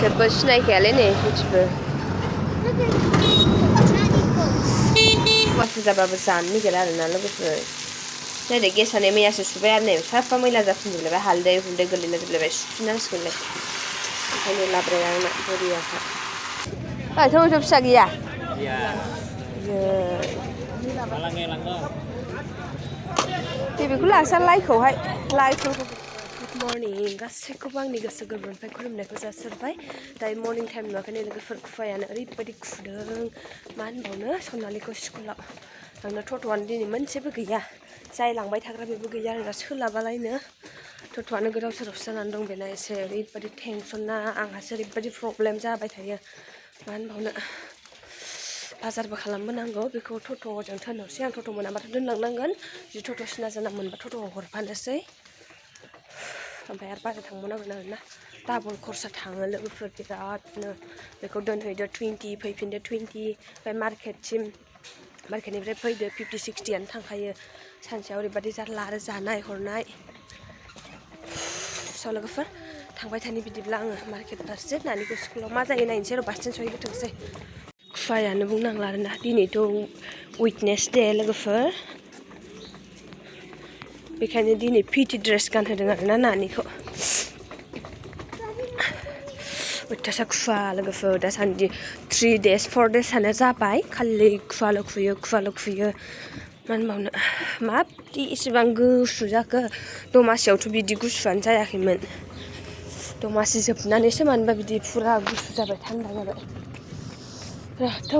जेबो सिनायखायालै नै मिथिबो वासु जाबाबो जानो नागिरा आरोना लोगोफोर नै गेसानो मैयासो सुबाय आरो नै साफा मैला जाफिनजोबलायबाय हालदै हुलदै गोलैलाजोबलायबाय सुफिननांसिगोनलाय ओंखायनो लाबोबाय आंना बोरियाखा थौ फिसा गैया बेखौ लांसा लाइखौहाय लाइफोरखौ गुड मर्निं गासैखौबो आंनि गोसो गोरबोनिफ्राय खुलुमनायखौ जासिहरबाय दायो मर्निं टाइम नुवाखै लोगोफोर खुवायानो ओरैबायदि खुदों मा होनबावनो सनालिखौ स्कुलाव आंनो टट'आनो दिनै मोनसेबो गैया जाय लांबाय थाग्रा बेबो गैया आरोना सोलाबालायनो टट'आनो गोदाव सोरावसो जानानै दं बेना एसे ओरैबायदि टेनसन ना आंहासो ओरैबायदि प्रब्लेम जाबाय थायो मा होनबावनो बाजारबो खालामबोनांगौ बेखौ टट'जों थोनहरसै आं टट' मोनाबाथ' दोनलांनांगोन जि टट' सिना जाना मोनबा टट'आव हरफानोसै ओमफ्राय आरो बाजार थांबावनांगोन आरोना डाबल खरसा थाङो लोगोफोर बिरादनो बेखौ दोनहैदो 20 फैफिनदो 20 ओमफ्राय मार्केटनिफ्राय फैदो 50 60आनो थांखायो सानसेयाव ओरैबायदि जारला आरो जानाय हरनाय स' लोगोफोर थांबाय थानि बिदिब्ला आङो मार्केट फारसे नानिखौ स्कुलाव मा जायो नायनोसै र' बासजों सहैग्रोथोंसै खुवायानो बुंनांला आरोना दिनैथ' उइकनेस दे लोगोफोर बेखायनो दिनै पिटि ड्रेस गानहोदों आरोना नानिखौ अयथासार खुवा लोगोफोर दासान्दि 3 days 4 daysआनो जाबाय खालि खुवाल' खुयो मा होनबावनो माबायदि इसेबां गुसु जाखो दमासियावथ' बिदि गुसुआनो जायाखैमोन दमासि जोबनानैसो मानोबा बिदि फुरा गुसु जाबाय थान्दा जाबाय थौ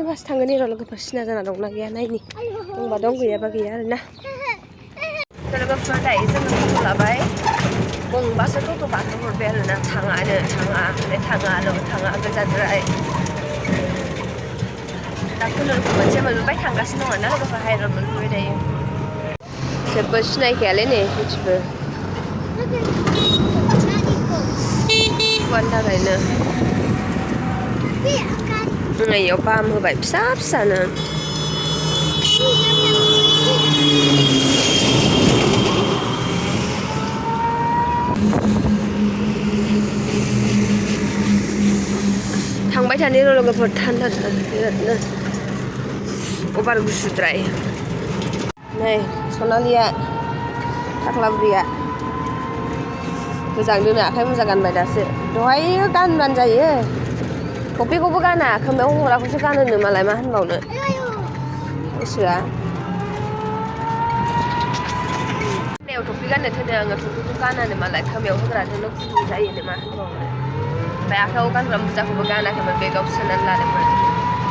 बास थांगोन र' लोगोफोर सिना जाना दंना गैया नायनि दंबा दं गैयाबा गैया आरोना लोगोफोर दायो जोङो टट' लाबाय गंबासो टट' बारहोहरबाय आरोना थाङा गोजानद्राय दा खुनुरुखुम मोनसे मोनबोबाय थांगासिनो दङ ना लोगोफोर हाइरड मोनफैबाय दायो जेबो सिनायखायालै नै मिथिबो खुवानि थाखायनो नैयाव बाम होबाय फिसा फिसानो थांबाय थानि र' लोगोफोर थान्दा बिरादनो अभार गुसुद्राय नै सनालिया थाख्ला बुरिया गोजांदोंनो आखाइ मुजा गानबाय दासो दहाय गानबानो जायो टफिखौबो गाना खोमायाव हग्राखौसो गानोनो मालाय मा होनबावनो गोसोआ खोमायाव टफि गाननो थोनो आङो टफिखौ गानानो मालाय खोमायाव होग्राजोंनो गुदुं जायोनो मा होनबावनो ओमफ्राय आखाइयाव गानग्रा मुजाखौबो गानाखैमोन बेगाव सोनानै लादोंमोन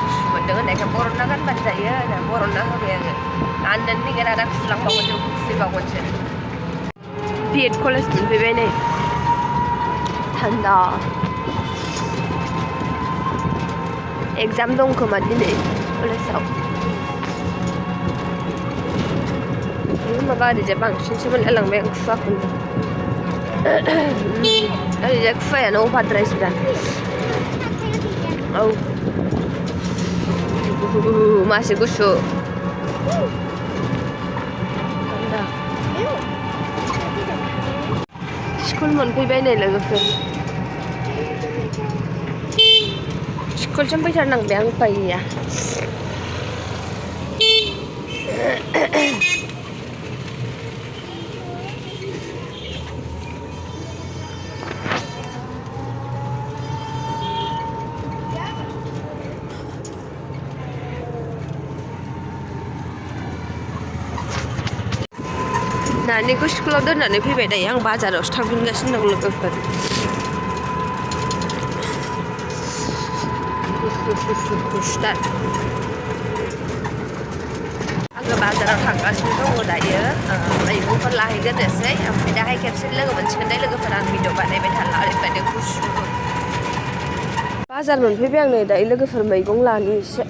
गुसु मोनदों होननायखाय बरनना गानबानो जायो होनना बरनना होबाय आङो गाननोनो नागिरा दा खुलांबावगोनसो खुसिबावगोनसो बिएड कलेज मोनफैबाय नै थान्दा एग्जाम दं खोमा दिनै कलेजाव माबा ओरैजाय बांसिनसो मोनलायलांबाय आं खुवाखौनो ओरैजाय खुवायानो अभारद्रायसो दा औ मासे गुसु थान्दा स्कुल मोनफैबाय नै लोगोफोर स्कुलसिम फैथारनांबाय आं उपाय गैया नानिखौ स्कुलाव दोननानै फैबाय दायो आं बाजारावसो थांफिनगासिनो दं लोगोफोर आङो बाजाराव थांगासिनो दङ दायो मैगंफोर लाहैग्रोनोसै ओमफ्राय दाहाय खेबसे लोगो मोनसिगोन दे लोगोफोर आं भिडिअ बानायबाय थाला ओरैबायदि गुसु बाजार मोनफैबाय आं नै दायो लोगोफोर मैगं लानि एसे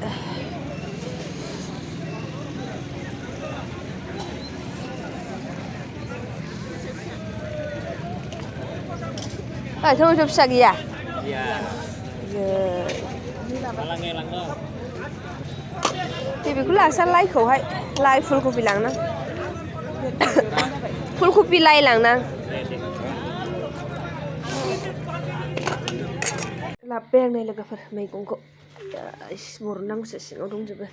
थौ फिसा गैया बेखौ लांसा लाइखौहाय लाइ फुलकबि लांना फुलकबि लाइ लांना लाबोबाय आं नै लोगोफोर मैगंखौ बरननांगौसो सिङाव दंजोबो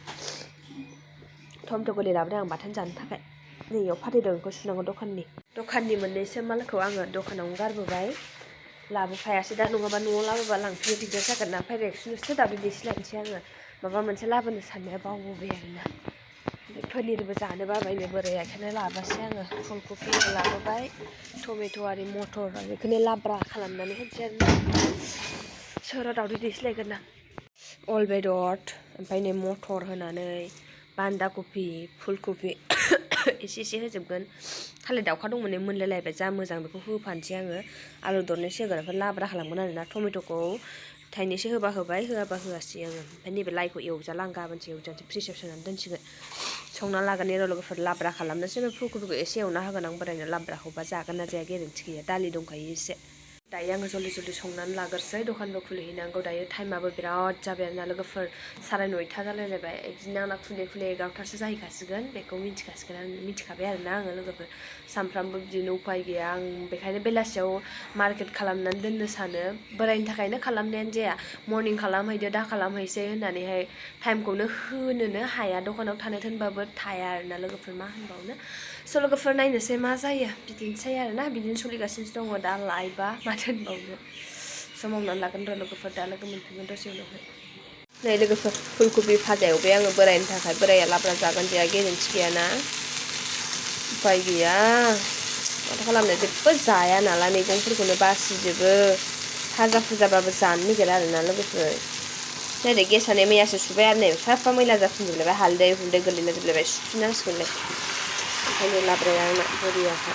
टमेट' गोरलै लाबोदों आं बाथोन जानो थाखाय नैयाव फाथैदों बेखौ सुनांगौ दखाननि मोननैसो मालखौ आङो दखानावनो गारबोबाय लाबोफायासै दा नङाबा न'आव लाबोबा लांफैनो दिगदार जागोन ना ओमफ्राय रेक्सनसो दाबो देसिलायनोसै आङो माबा मोनसे लाबोनो साननाया बावबोबाय आरोना पनिरबो जानो बाबायनो बोराय बेखायनो लाबोसै आङो फुलकबि लाबोबाय टमेट' आरि मटर बेखौनो लाब्रा खालामनानै होनोसै आरोना सोराव दावदै देसिलायगोन ना अल बेदर ओमफ्राय नै मटर होनानै बान्दा कफि फुलकबि एसे होजोबगोन थालिर दाउखा दंमोन मोनलायलायबाय जा मोजां बेखौ होफानोसै आङो आलु दरनैसो होगोन ओमफ्राय लाब्रा खालामगोन आरोना टमेट'खौ थाइनैसो होबा होबाय होआबा होआसै आङो ओमफ्राय नैबे लाइखौ एवजाला आं गाबोनसो एवजानोसै फ्रिजआव सोनानै दोनसिगोन संना लागोन लोगोफोर लाब्रा खालामनोसै ओमफ्राय फुलकबिखौ एसे एवना होगोन आं बोरायनो लाब्राखौबा जागोन ना जाया गेरेन्थि गैया दालि दंखायो एसे दायो आङो जल्दि संनानै लाग्रोसै दखानबो खुलिहैनांगौ दायो टाइमाबो बिराद जाबाय आरोना लोगोफोर 9:30 जालायलायबाय बिदिनो आंना खुलि 11थासो जाहैखासिगोन बेखौ मिथिखाबाय आरोना आङो लोगोफोर सानफ्रामबो बिदिनो उफाय गैया आं बेखायनो बेलासियाव मार्केट खालामनानै दोननो सानो बोरायनि थाखायनो खालामनायानो जाया मर्निं खालामहैदो दा खालामहैसै होननानैहाय टाइमखौनो होनोनो हाया दखानाव थानो थिनबाबो थाया आरोना लोगोफोर मा होनबावनो स' लोगोफोर नायनोसै मा जायो बिदिनोसै आरोना बिदिनो सोलिगासिनो दङ दा लाइफआ माथो होनबावनो स' मावनानै लागोन र' लोगोफोर दा लोगो मोनफिनगोन दसे उनावहाय नै लोगोफोर फुलकबि भाजा एवबाय आङो बोरायनि थाखाय बोराया लाब्रा जागोन जाया गेरेन्थि गैयाना उफाय गैया माथो खालामनो जेबो जाया नालाय मैगंफोरखौनो बासिजोबो भाजा फुजाबाबो जानो नागिरा आरोना लोगोफोर नायदो गेसानो मैयासो सुबाय आरो नै साफा मैला जाफिनजोबलायबाय हालदै गोलैलाजोबलायबाय सुफिननांसिगोनलाय ओंखायनो लाब्राया आंना बोरियाखा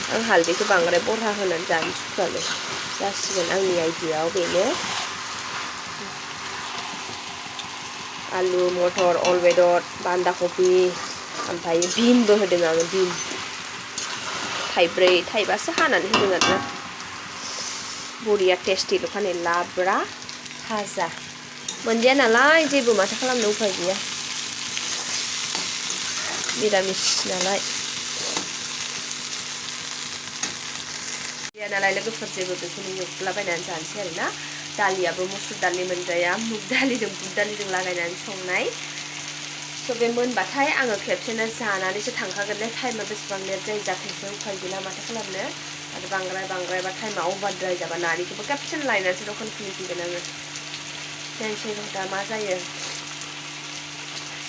आं हालदैखौ बांद्राय बरहा होनानै जानो सुखुवालै जासिगोन आंनि आइडियायाव बेनो आलु मटर अल बेदर बान्दा कफि ओमफ्राय बिनबो होदों आङो बिन थाइबासो हानानै होदों आरोना बरिया टेस्टिल'खा नै लाब्रा भाजा मोनजाया नालाय जेबो माथो खालामनो उफाय गैया निरामिस नालाय गैया नालाय लोगोफोर जेबो बेखौनो एवलाबायनानै जानोसै आरोना दालियाबो मुसुर दालि मोनजाया मुग दालिजों बुट दालिजों लागायनानै संनाय स' बे मोनबाथाय आङो खेबसेनो जानानैसो थांखागोनलै टाइमा बेसेबां लेट जायो जाथोंसै उफाय गैला माथो खालामनो आरो बांद्रायबा टाइमा अभारद्राय जाबा नानिखौबो खेबसेनो लायनानैसो दखान खुलिफैगोन आङो नायनोसै दा मा जायो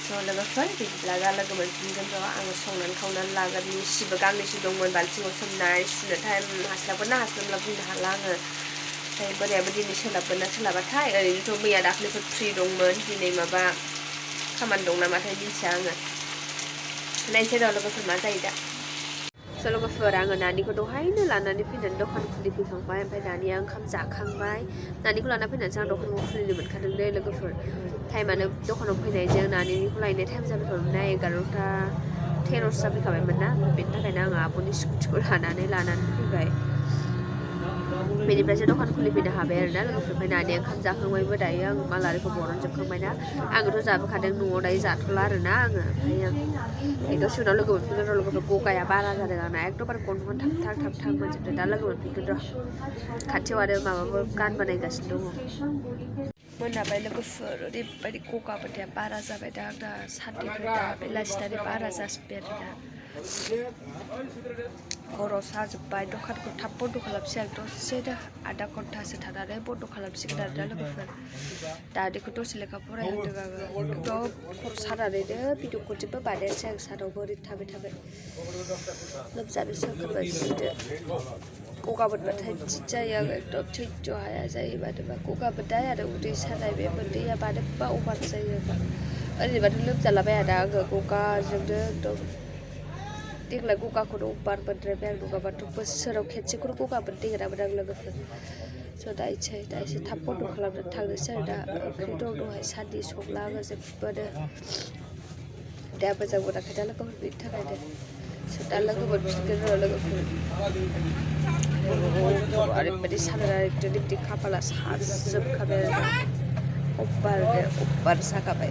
स' लोगोफोर बिदिब्ला दा लोगो मोनफिनगोन र' आङो संनानै खावनानै लागोन सिबो गांनैसो दंमोन बाल्थिङाव सोमनाय सुनो टाइम हास्लाबला बुंनो हाला आङो ओमफ्राय बोरायाबो दिनै सोलाबगोन ना सोलाबाथाय ओरैनोथ' मैया दाख्लैफोर फ्रि दंमोन दिनै माबा खामानि दं नामाथाय मिथिया आङो नायनोसै र' लोगोफोर मा जायो दा स' लोगोफोर आङो नानिखौ दहायनो लानानै फैनानै दखान खुलिफैखांबाय ओमफ्राय नानिया ओंखाम जाखांबाय नानिखौ लाना फैनानैसो आं दखानखौ खुलिनो मोनखादों दे लोगोफोर टाइमानो दखानाव फैनायजों नानिखौ लायनाय टाइम जाबायमोन 11:13 जाफैखाबायमोन ना बेनि थाखायनो आङो आब'नि स्कुटिखौ लानानै फैबाय बेनिफ्रायसो दखान खुलिफैनो हाबाय आरोना लोगोफोर ओमफ्राय नानिया ओंखाम जाखांबायबो दायो आं माल आरिखौ बरनजोबखांबायना आङोथ' जाबोखादों न'आव दायो जाथ'ला आरोना आङो ओमफ्राय आं दसे उनाव लोगो मोनफिनगोन र' लोगोफोर गगाया बारा जादों आंना एकदमबारे गन्थं थाब मोनजोबदों दा लोगो मोनफिनगोन र' खाथियाव आरो माबाबो गान बानायगासिनो दङ मोनाबाय लोगोफोर ओरैबायदि गगा मोननाया बारा जाबाय दा आंना साननिफ्राय दा बेलासिनानै बारा जाजोब्बाय आरोना खर' साजोब्बाय दखानखौ थाब बन्द' खालामसै आं दसेनो आधा घन्टासो थानानै बन्द' खालामसिगोन आरोना लोगोफोर दानिखौ दसे लेखा फरायहोदों आङो एकदम खर' सानानैनो भिडिअ खनसेबो बानायासै आं सानावबो ओरैनो थाबाय लोमजानोसो ओंखारबाय गगा मोनबाथाय बिदिनो जायो आङो एकदम सैज्य हाया जायो मानोबा गगा मोननाय आरो उदै सानाय बे मोननैया मानोबा अभार जायो ओरैनोबाथ' लोमजालाबायाना आङो गगाजोंनो एकदम देग्लाय गगाखौनो अभार मोनद्रायबाय आं नङाबाथ' बोसोराव खेनसेखौनो गगा मोननो नागिरामोन आं लोगोफोर स' दा एसे थाब बन्द' खालामनानै थांनोसै आरो दा ओंख्रि दं दहाय साननि संला आङो जेबोनो देहा मोजां मोनाखै दा लोगोफोर बेनि थाखायनो स' दा लोगो मोनफिनगोन र' लोगोफोर ओरैबायदि सानाय बिदि खाफाला साजोबखाबाय आरो अभार जाखाबाय